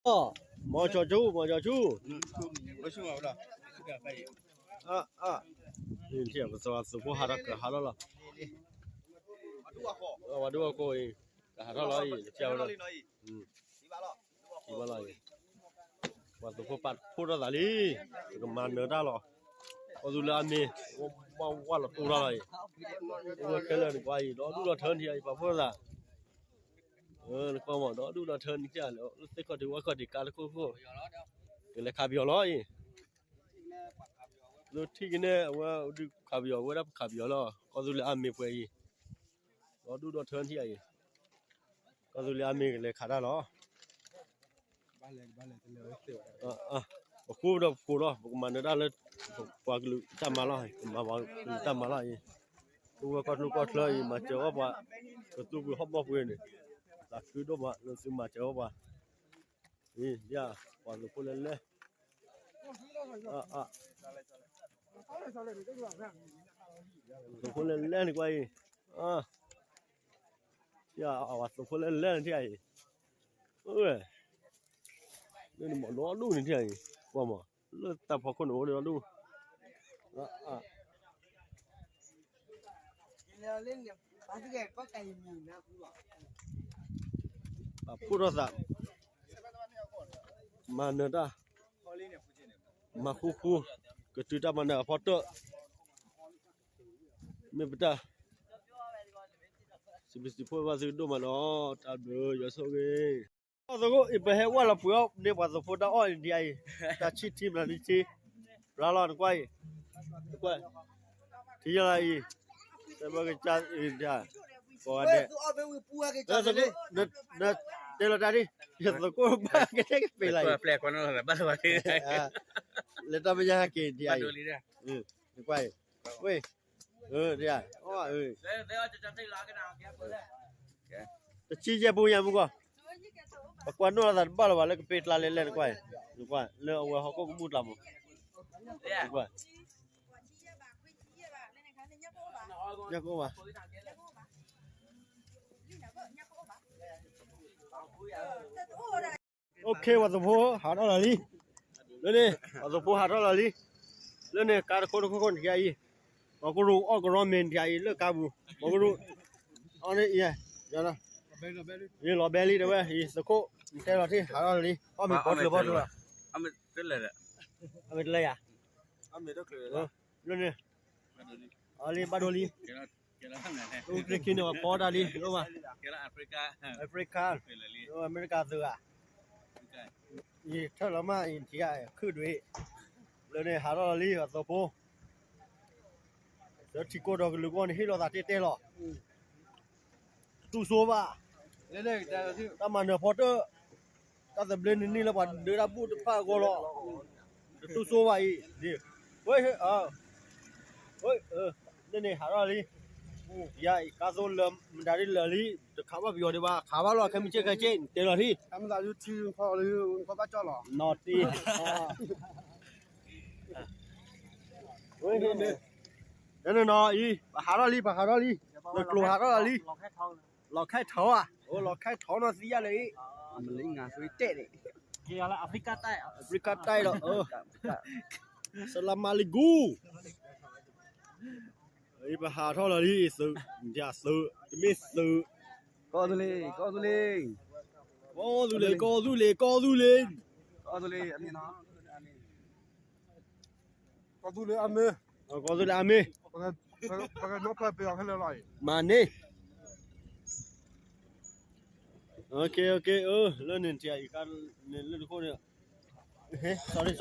မီၤကၠီၤဆူ မီၤကၠီၤဆူ, ပသဝီသုးဖိဟးထီၣ်ကဟးထီၣ်လီၤ, ပှၤဒိၣ်အခိၣ်အံၤ ကဟးထီၣ်လီၤအံၤ ကစၢ်ဝဲလီၤ, ဘၣ်လီၤအံၤ, ပှၤသုးဖိပာ်ဖှိၣ်ထီၣ်သးလံ, ပကမၤနၢၤတၢ်လီၤ, ကီၢ်သူလ့ၤအါမ့ၢ် ဝဲဝဲလီၤတိၢ်ထီၣ်လီၤအံၤ, အိၣ်ဝဲခဲလၢာ်နကွၢ်အံၤ ဒီဒူၣ်ဒီထၢနထံၣ်အံၤ ပာ်ဖှိၣ်ထီၣ်သး နကွၢ်မး ဒီဒူၣ်ဒီထၢနထံၣ်လီၤ, လၢသ့ၣ်ခီၣ်ထံးဝၣ်ခီၣ်ထံးကါတခိၣ်ခိၣ်, ကလဲၤခးပယီၤလီၤအံၤ, လၢထံၣ်ကန့ၣ် အဝဲဒုးခးပယီၤ အဝဲဒၣ်ပခးပယီၤလီၤ, ကီၢ်သူလ့ၤအါမ့ၢ်ပှဲၤအံၤ, ဒီဒူၣ်ဒီထၢနထံၣ်အံၤ, ကီၢ်သူလ့ၤအါမ့ၢ်ကလဲၤခးတၢ်လီၤ ပဃိဒီးပဃိလီၤ, ပကမၤနၢၤတၢ်လၢ ပှၤကလုာ်တၢ်မၤလီၤ, ပမၤပှၤကလုာ်တၢ်မၤလီၤအံၤ, အိၣ်ဝဲကီၢ်ချၢကီၢ်ချၢအံၤ မၤစၢၤအီၣ်ပှၤ, ကသူၣ်ဖှံဟီၣ်ဘီၣ်ဖှံန့ၣ်, သးခုဒိၣ်မးလၢသုမၤစၢၤအီၣ်ပှၤ, အံၤ ပှၤသုးဖိလဲၣ်လဲၣ်, သုးဖိလဲၣ်လဲၣ်န့ၣ်ကွၢ်အံၤ, ပှၤသုးဖိလဲၣ်လဲၣ်န့ၣ်ထံၣ်အံၤ, လၢနမၤဒီဒူၣ်န့ၣ်ထံၣ်အံၤ, ကွၢ်မး လၢတၢ်ဖီခိၣ်န့ၣ်အိၣ်ဒီဒူၣ်, ပာ်ဖှိၣ်ထီၣ်သး, မၤနၢၤတၢ်, မၤဃူဃူ, ကတုၤတၢ်မၤနၢၤအဖီတၢၣ်, မ့ၢ်ပတၢ်, စံးဘျုးစံးဖှိၣ်ဘၣ်သုဒိၣ်မးလီၤ, တၢ်ဘျုးယွၤဆိၣ်ဂ့ၤ သုးခိၣ်အံၤ ပဟဲဝဲလီၤပှ့ၤအီၣ်န့ၢ်ပှၤသုးဖိတၢ်အီၣ်အံၤဒံးအံၤ, တၢ်ဆံၣ်ထံမနုၤနံၣ်ဆံ, ရၤလီၤနကွၢ်အံၤ, နကွၢ်, ထံယလီၤအံၤ, တဘၣ်ကစၢ်အံၤဒံး, ပှၤဒဲး, သုးခိၣ်, နတဲလီၤတၢ်ဒံး, ယသုးခိၣ်ဘၣ်ကတဲကပ့ၤလီၤအံၤ, လၢတၢ်မဲာ်ညါဟဲက့ၤဒံးအံၤ, နကွၢ်အံၤ, ဝ့ၢ် ဒ်, တဆံယဲၢ်ပူညါမူကီၢ်, ပကွၢ်နီၣ်လီၤသးတဘၣ်လၢၤဘၣ်လၢကပ့ၤကျါလဲၣ်လဲၣ်နကွၢ်, နကွၢ် လၢအဝဲဟီၣ်ခိၣ်ကမူၣ်ကျါမး, နကွၢ်, ညၣ်ကအိၣ်ဘၣ် OK ပှၤသုးဖိဟးထီၣ်လီၤလံ, လၢန့ၣ် ပှၤသုးဖိဟးထီၣ်လီၤလံ, လၢန့ၣ် ကါတခိၣ်တခိၣ်ခိၣ်နထံၣ်အံၤ, မီၤကရူၢ်အီၣ်ကရီမ့ၤနထံၣ်အံၤ လၢကါပူၤ, မီၤကရူၢ်, အီၣ်န့ၣ်အံၤ, လီၤဘဲလံတဲဝဲ, သုးခိၣ် နတဲလီၤထံၣ် ဟးထီၣ်လီၤလံ, အီၣ်မ့ၤပီချုးပီချုးလီၤ, အမ့ၢ်တလၢယၤ, လၢန့ၣ်, အီလံဘၣ်ဒိလံ, အူတရံခံန့ၣ် ပှၤဖီတၢ်လံ, အိၣ်မး, Africa, အမဲရကၤသုးဧါ, ယထၢၣ်လီၤမး ယထံၣ်ခုၣ်ဒွံး, လၢန့ၣ်ဟးထီၣ်လီၤလံ အသုးဖိ, လၢထံကိၢ်ဒီးကလုာ်ကိၢ်န့ၣ် ဟ့ၣ်လီၤသးတဲတဲလီၤ, တတူၢ်စိဘၣ်, တၢ်မၤနၢၤဖီတၢၣ်, တၢ်သဘျ့နနံၣ်လၢပှၤဒၢတၢ်ဘူၣ်တဖၣ်အဂီၢ်လီၤ, တတူၢ်စိဘၣ်အံၤ, ဝဲ, ဝဲ, လၢန့ၣ်ဟးထီၣ်လံ, ယၤအံၤကါသိလၢမတၤဒ်လၢာ်လံ, တခးဘၣ်ပယီၤဒံးဘၣ်, ခးဘၣ်လီၤ ခဲမုၢ်ဆ့ၣ်ခဲဆ့ နတဲလီၤထံၣ်, နီၢ်တံၢ် နီၢ်အံၤ, ပဟးထီၣ်လံ, လီၤခဲထီဧါ, လီၤခဲထီနီၢ်သံယါလၢအံၤ, အဖရံကါတၢ်လီၤ, စလါမါလံကူ ပဟးထီၣ်လီၤလံ, သုး, သုး, တမ့ၢ်သုး, ကီၢ်သူလ့ၤ, ကီၢ်သူလ့ၤ, ကီၢ်သူလ့ၤ, ကီၢ်သူလ့ၤ, ကီၢ်သူလ့ၤ, ကီၢ်သူလ့ၤ, ကီၢ်သူလ့ၤအမ့ၢ်, ကီၢ်သူလ့ၤအမ့ၢ်, မၤန့ၢ် OK, OK, လၢန့ၣ်ထံၣ်အံၤ လၢတခိၣ်န့ၣ်, sorry, sorry,